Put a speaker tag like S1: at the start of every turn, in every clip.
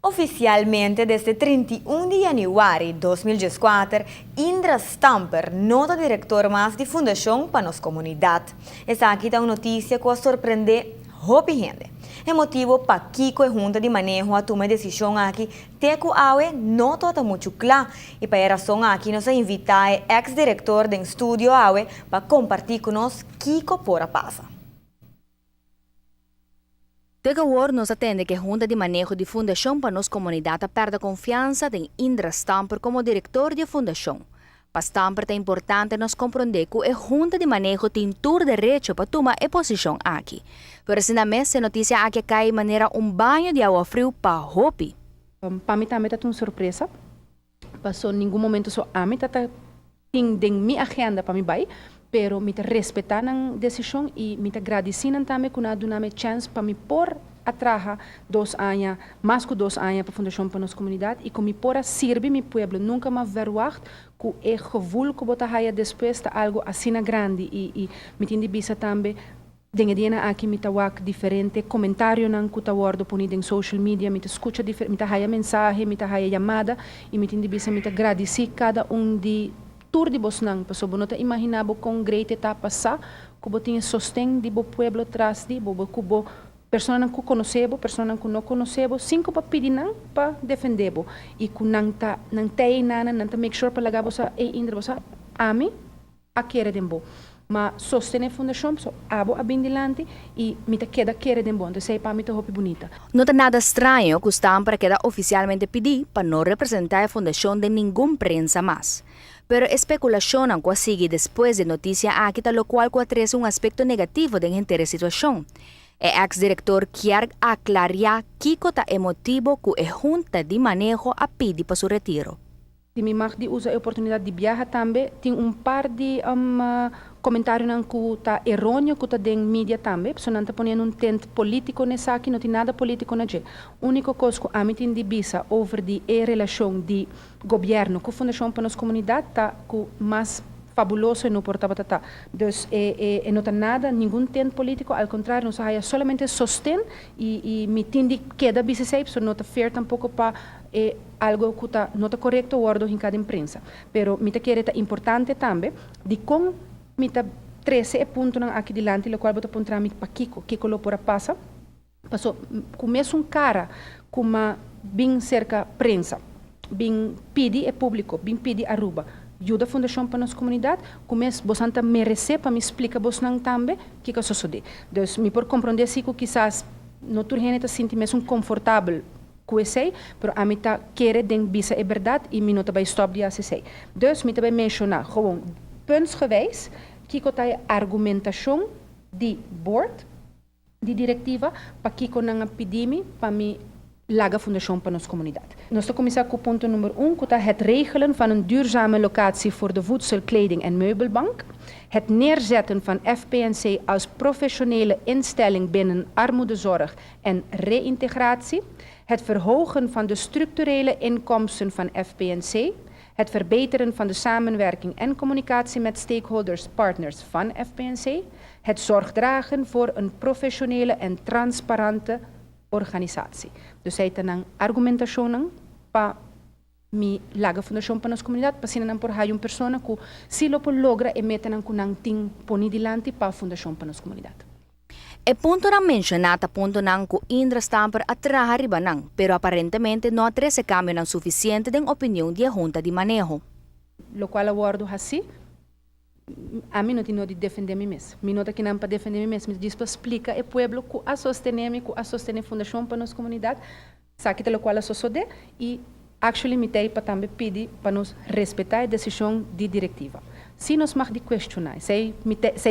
S1: Oficialmente desde 31 di januari 2014, Indra Stamper no ta director mas di Fundacion pa Nos Comunidad. Esaki ta un noticia cu a sorprende hopi hende. E motibo pakico e Hunta di Maneho a tuma e decision aki te cu awe no ta mucho cla. Y pa e rason aki nos a invita e ex-director den studio awe pa comparti cu nos kico por a pasa.
S2: Te awor nos a tende cu Hunta di Maneho di Fundacion pa Nos Comunidad a perde confiansa den Indra Stamper como director di fundacion. Pa Stamper ta importante nos comprende cu e Hunta di Maneho tin tur derecho pa tuma e posicion aki. Pero asina mes, e noticia aki a cay manera un baño di awa friu pa hopi.
S3: Pa mi tambe ta un sorpresa. Paso ningun momento so ami tabata tin den mi agenda pa mi bay, pero mi ta respeta nan decision y mi ta gradici nan tambe cu nan a duna mi chance pa mi por a traha 2 aña, mas cu 2 aña pa Fundacion pa Nos Comunidad y cu mi por a sirbi mi pueblo. Nunca m'a verwacht cu e gevoel cu bo ta haya despues ta algo asina grandi y mi tin di bisa tambe, den e dia aki mi ta wak diferente comentarionan cu ta wordo poni den social media, mi ta scucha, mi ta haya mensahe, mi ta haya yamada y mi tin di bisa mi ta gradici cada un di tur di bosnan, paso bo no ta imagina bo con great ta pasa cu bo tin sosten di bo pueblo tras di bo, cu bo personanan cu conoce bo, personanan cu no conoce bo, sin cu bo pidi nan pa defende bo y cu nan ta nan tey nana nan ta make sure pa laga bo sa e Indra, bo sa ami a kere den bo. Ma sostene fundacion, so abo a bin dilanti y mi ta keda kere den bo. Anto esey pa mi ta hopi bunita.
S2: No ta nada straño cu Stamper a keda oficialmente pidi pa no representa e fundacion den ningun prensa mas. Pero especulacion cu a sigui despues di e noticia aki ta locual cu a trece un aspecto negativo den henter e situacion. E ex-director kier aclara kico ta e motibo cu e Hunta di Maneho a pidi pa su retiro.
S3: Si mi mag di usa e oportunidad di biaha tambe, tin un par di comentarionan cu ta erroneo cu ta den media tambe, so nan ta poniendo un tint politico n'esaki, no tin nada politico na dje. Unico cos cu ami tin di bisa over di e relacion di gobierno cu Fundacion pa Nos Comunidad ta cu mas fabuloso no por tabata ta. Dus e no ta nada, ningun tint politico, al contrario, nos haya solamente sosten y mi tin di keda bisa esey, so no ta fair tampoco pa algo cu ta no ta corecto wordo hinca den prensa. Pero mi ta kere ta importante tambe di con mi ta trece e puntonan aki dilanti, locual bo ta puntra mi pakico, kico lo por a pasa. Paso cu mesun cara cu m'a bin cerca prensa, bin pidi e publico, bin pidi Aruba yuda Fundacion pa Nos Comunidad, cu mes boso ta merece pa mi splica bosnan tambe kico a sosode. Dus mi por comprende si cu kisas no tur hende ta sinti mesun comfortabel cu esey, pero ami ta kere den bisa e berdad y mi no ta bay stop di esey. Dus mi ta bay menciona gewoon puntsgewijs kico ta e argumentacion di board di directiva pakico nan a pidi mi pa mi laga Fundacion pa Nos Comunidad. Nos ta cuminsa cu punto number 1, cu ta het regelen van een duurzame locatie voor de voedsel, kleding en meubelbank. Het neerzetten van FPNC als professionele instelling binnen armoedezorg en reïntegratie. Het verhogen van de structurele inkomsten van FPNC. Het verbeteren van de samenwerking en communicatie met stakeholders, partners van FPNC. Het zorgdragen voor een professionele en transparante organisatie. Dus esey ta nan argumentacion pa mi laga Fundacion pa Nos Comunidad, pa asina nan por haya un persona cu si lo por logra e metanan cu nan tin poni dilanti pa Fundacion pa Nos Comunidad.
S2: E puntonan menciona ta puntonan cu Indra Stamper a traha riba nan, pero aparentemente no a trece cambionan suficiente den opinion di Hunta di Maneho.
S3: Locual a wordo haci, ami no tin di defende mi mes. Mi no ta akinan pa defende mi mes, mi ta pa splica e pueblo cu a sostene mi, cu a sostene Fundacion pa Nos Comunidad, esaki ta locual a sosode y actually mi tey pa tambe pidi pa nos respeta e decision di directiva. Si nos mag di cuestiona, esey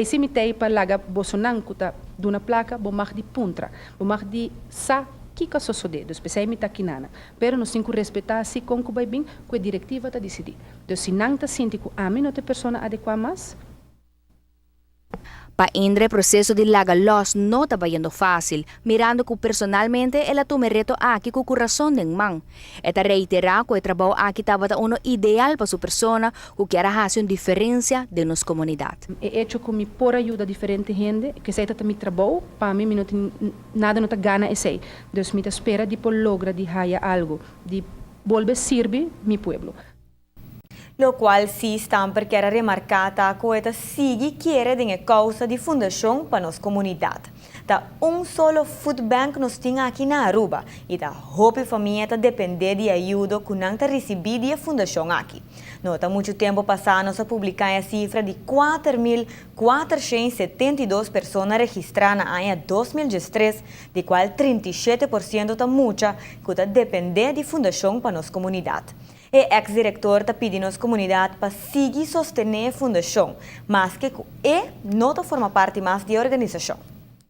S3: si mi tey pa laga bosonan cu ta duna placa, bo mag di puntra, bo mag di sa kico a sosode, dus pesey mi ta akinan. Pero nos tin cu respeta si con cu bay bin, cu e directiva ta dicidi. Dus si nan ta sinti cu ami no ta e persona adecua mas.
S2: Pa Indra e proceso di laga los no ta bayendo facil, mirando cu personalmente el a tuma e reto aki cu curason den man. E ta reitera cu e trabou aki tabata uno ideal pa su persona cu kier a haci un diferencia den nos comunidad.
S3: E hecho cu mi por ayuda diferente hende, cu esey ta mi trabou, pa mi, mi no tin nada no ta gana esey. Dus mi ta spera di por logra di haya algo, di bolbe sirbi mi pueblo.
S1: Locual si Stamper kier a remarca ta cu e ta sigui kere den e causa di Fundacion pa Nos Comunidad. Ta un solo food bank nos tin aki na Aruba y ta hopi famia ta depende di ayudo cu nan ta ricibi di e fundacion aki. No ta mucho tempo pasa nos a publica e cifra di 4.472 persona registra na aña 2013, di cual 37% ta mucha cu ta depende di Fundacion pa Nos Comunidad. E ex-director ta pidi nos comunidad pa sigui sostene e fundacion, maske cu e no ta forma parti mas di e organisacion.